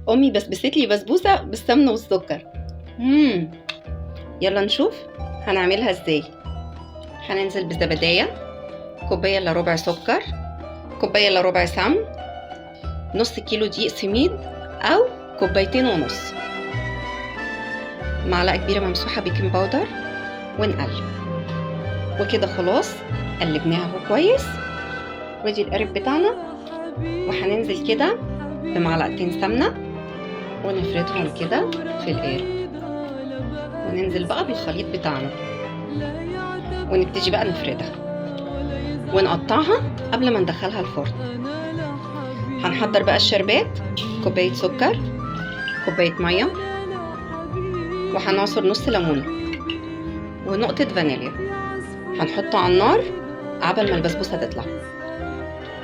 امي بسبست لي بسبوسه بالسمنه والسكر. يلا نشوف هنعملها ازاي. هننزل بالزبدية، كوباية الا ربع سكر، كوباية الا ربع سمن، نص كيلو دقيق سميد او كوبايتين ونص، معلقه كبيرة ممسوحة baking powder، ونقلب. وكده خلاص قلبناها اهو كويس. وادي القارب بتاعنا، وهننزل كده بمعلقتين سمنه ونفردهم كده في القارب، وننزل بقى بالخليط بتاعنا ونبتدي بقى نفردها ونقطعها قبل ما ندخلها الفرن. هنحضر بقى الشربات، كوباية سكر، كوباية مية، وهنعصر نص ليمونة ونقطة فانيليا، هنحطه على النار عبل ما البسبوسة تطلع.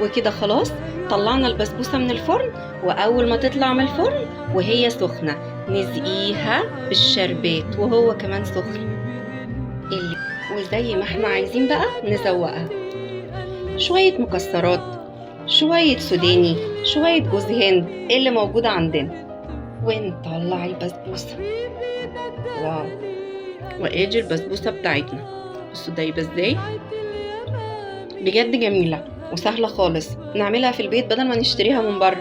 وكده خلاص طلعنا البسبوسة من الفرن، وأول ما تطلع من الفرن وهي سخنة نسقيها بالشربات وهو كمان سخن، وزي ما احنا عايزين بقى نزوقها، شوية مكسرات، شوية سوداني، شوية جوز هند اللي موجودة عندنا، ونطلع البسبوسة. واو، وادي البسبوسة بتاعتنا. بصوا دايبة ازاي، بجد جميلة وسهلة خالص، نعملها في البيت بدل ما نشتريها من بره.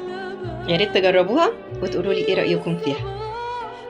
يا ريت تجربوها وتقولوا لي ايه رأيكم فيها.